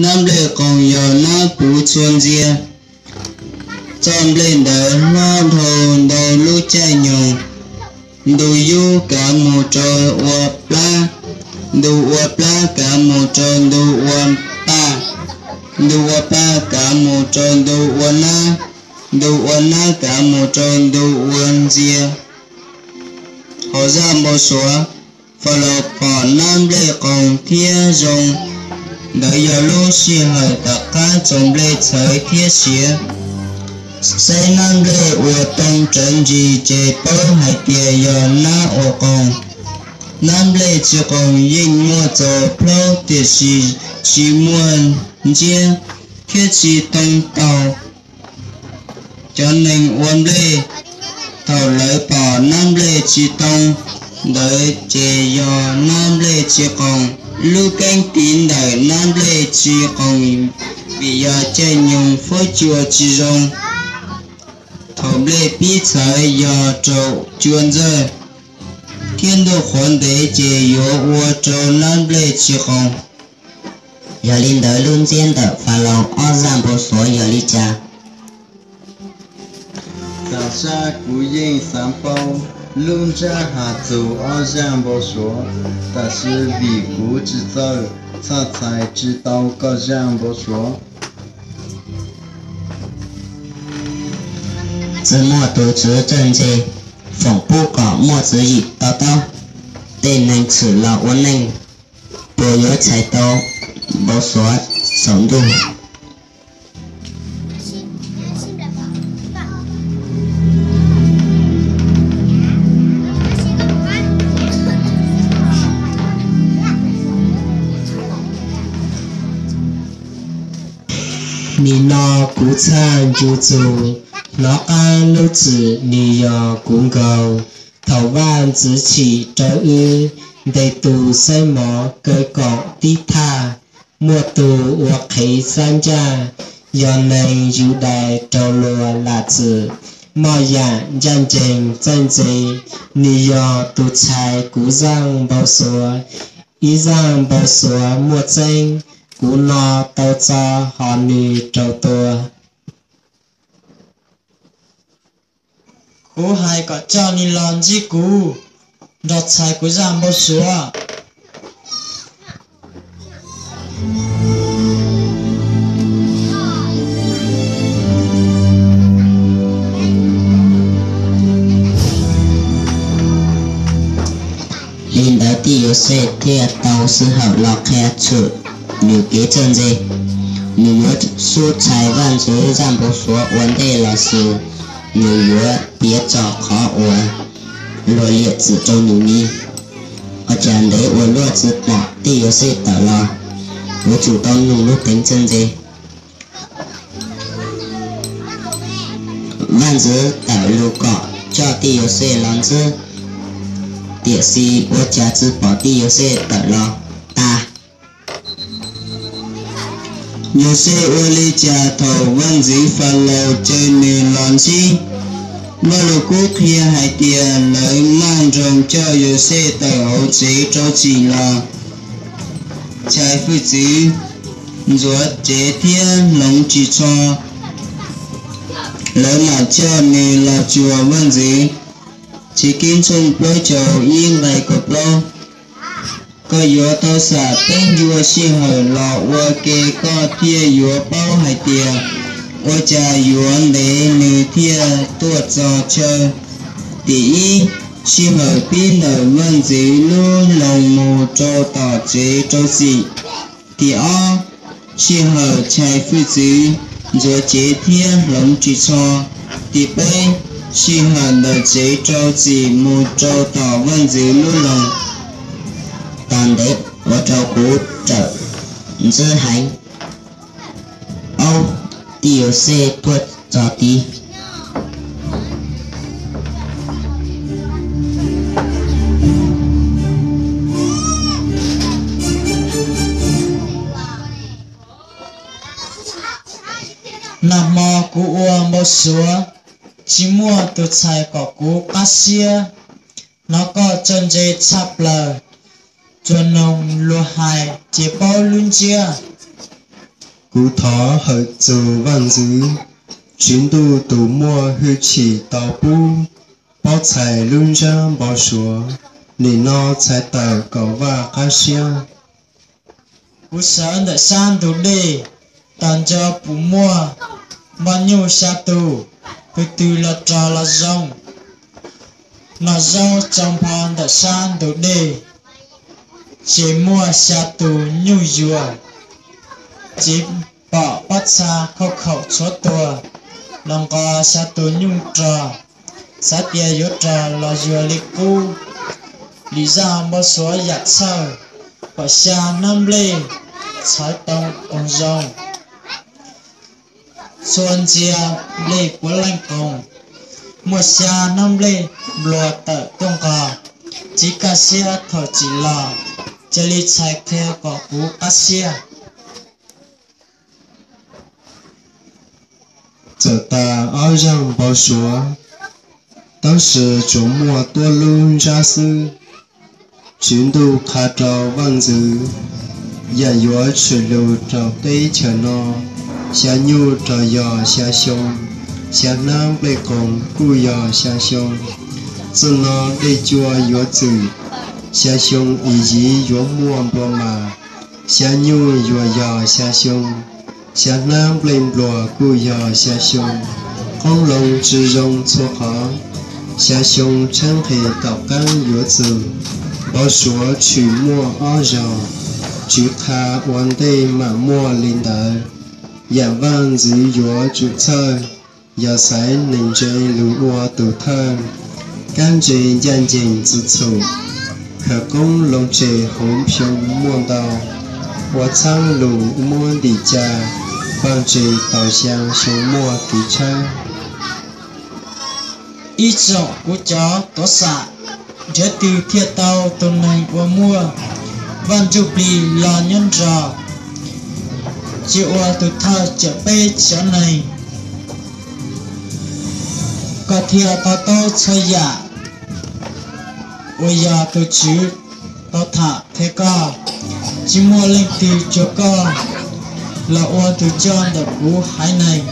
Nab nplej qoos yog nab puv txhua ntxiag. Txoj nplej ntawd hlob dhau ntau lub caij nyoog. Ntu yub kav mus rau ua plab, ntu ua plab kav mus rau ntu ua paj, ntu ua paj kav mus rau ntu ua nab, ntu ua nab kav mus rau ntu ua ntxiag. Hauv zaj npau suav, Falaus pom nab nplej qoos thiab zoo. Ntawd yog lub sij hawm tom qab txaus nplej txhawv thiab siav. Saib nab nplej uas too rawv ntsis ces paub hais tias yog nab uas qoos. Nab nplej tsis qoos yeej muaj txaus plaub tiam sis tsis muaj ntsiab thiab tsis too taug. Cov neeg ua nplej, thaum lawv pom nab nplej tsis too ntawd ces yog nab nplej tsis qoos. Lub keeb tiv ntawm nab nplej tsis qoos vim yog caij nyoog huab cua tsis zoo. Thaum nplej pib txhawv yog rau cua ntxawg thiab ntuj qhuav ntev ces yuav ua rau nab nplej tsis qoos. Yog li ntawd lub ntsiab ntawm Falaus ob zaj npau suav yog li cas? Tam sim kuv yeej xav paub lub ntsab has txug ob zaj npau suav, tab sis vim kuv tsis txawj txhaj txhais tsis tau koj zaj npau suav. Txwj muaj tus tswv txawj ntse, foom pub kom muaj tswv yim to taub. Tej neeg tshwm los ua neej, puas yuav txhais tau npau suav saum ntuj? Nim no kuv txhaj ncu txug, hnov qaab lub txim nwg yog kuv nkaus. Thaum vaaj ntxwv chim rau wb, ntes tug xeeb mov kaw kaum tib thaj, muaj tug ua qhev xab ncaaj, yog neeg Yudais raug luag lam txwm, moj yaam ncaaj nceeg txawj ntse. Nwg yog tug txhais kuv zaaj npau suav, ib zaaj npau suav muaj txeeb, kuv no tau txo hos nwg raug tua. Kuv hais kom coj nwg los ntsib kuv, nrog txhais kuv zaaj npau suav. Li ntawd tij Yauxej thiaj tau sij hawm los qhia tshwm nws kev txawj ntse. Nws yuav sub txhais vaaj ntxwv zaaj npau suav ua ntej los sis nws yuav piav txog qhov uas luag liam txim rau nws ne? Ua cas ntev ua luaj tsi pom tij Yauxej tawm los? Yuav tsum tau nug lub teev txawj ntse. Vaaj ntxwv tawm lug kom coj tij Yauxej los ntxub, tiam sis ua cas tsi pom tij Yauxej tawm los tas? Yauxej ua li cas thaum vaaj ntxwv Falaus caw nws los ntsib? Vajluskub qhia hais tias lawv maj nroos coj Yauxej tawm hauv tsev rau txim los chais fwj txwv ntxuav cev thiab hloov ris tsho. Lawv mam coj nws los cuag vaaj ntxwv. Chiv Keeb tshooj plaub caug ib nqai kaum plaub. Koj yuav tau xam peb ncua sij hawm los ua ke koj thiaj yuav paub hais tias ua cas yuav ntev nws thiaj tuaj txog chaw. Tim ib, sij hawm pib ntawm vaaj ntxwv lub loog mus rau tom tsev rau txim. Tim ob, sij hawm chais fwj txwv, ntxuav cev thiab hloov ris tsho. Tim peb, sij hawm ntawm tsev rau txim mus rau tom vaaj ntxwv lub loog. Tog ntev ua rau kuv rawm ntswb heev. Aub, tij Yauxej tuaj txog tid. Nag hmo kuv ua npau suav, tsis muaj tus txhais kom kuv qab siab. Hnov koj txawj ntse tshaj plaws, tsuas noog luag hais ces paub lub ntsiab. Kuv thov hawm txug Vaaj Ntxwv, Tswv Ntuj tus muaj hwj chim tau pub, paub txhais lub ntsab npau suav, nim no txhais tawm kaum vaj qab siab. Kuv sawv ntawm sab ntug dej, tag nco puas muaj npoj nyuj xya tus, pw twg los rog los zoo. Noj zaub tsau npho ntawm sab ntug dej, tsev muaj xya tus nyuj yuag, tsev pom pob txha khauj khaum tshuav tuag, los nqos xya tus nyuj rog, xav tias yuav rog los yuag li qub. Lim zaj npau suav yam txhawj, pom xya hnab nplej txhawv tau qoos zoo, txhua ntxiag nplej puav leej qoos, muaj xya hnab nplej nplua tawm tuaj nqog. Txiv kaj siab thaum tsim los, cia li txhais qhia kom kuv qab siab. Txawm tas ob zaaj npau suav, tab sis tsuas muaj tuab lub ntsab xwb. Tswv Ntuj qha rau Vaaj Ntxwv, yam yuav tshwm lug rau teb chaws no, xya nyuj rog yog xya xyoo, xya hnab nplej qoos kuj yog xya xyoo. Txuj no dej cua yuav txwm, xya xyoo ib yiv yuav muaj nplua mas, xya nyuj yuav yog xya xyoo, xya hnab nplej nplua kuj yog xya xyoo. Qoob loo tsi zoo txhua qhov, xya xyoo tshaib nqhis tom qaab yuav txug, npau suav tshwm muaj ob zaug, Tswv qha ua ntej mam muaj li ntawd. Yam Vaaj Ntxwv yuav tsum txhawj, yog xaiv neeg ntse lug ua tug thawj, kab ntse ncaj nceeg txwv txhum, khawv koob loo tseg huv xyoo muaj ntau, ua txhaab lug muab ntim ca, paaj tseg tau xya xyoo muaj kev tshaib. Ib tsoom kuv cov tuav xam, nrhiav twg thiaj tau tug neeg ua muaj, Vaaj Ntsuj Plig los nyob nrog, tsi ua tug thawj cawm peb cov neeg. Koj thiaj to taub txhua yam uas yog tug Tswv tau tham qhia koj. Tsi muaj leej twg cuag koj los ua tug coj ntawm kuv haiv neeg.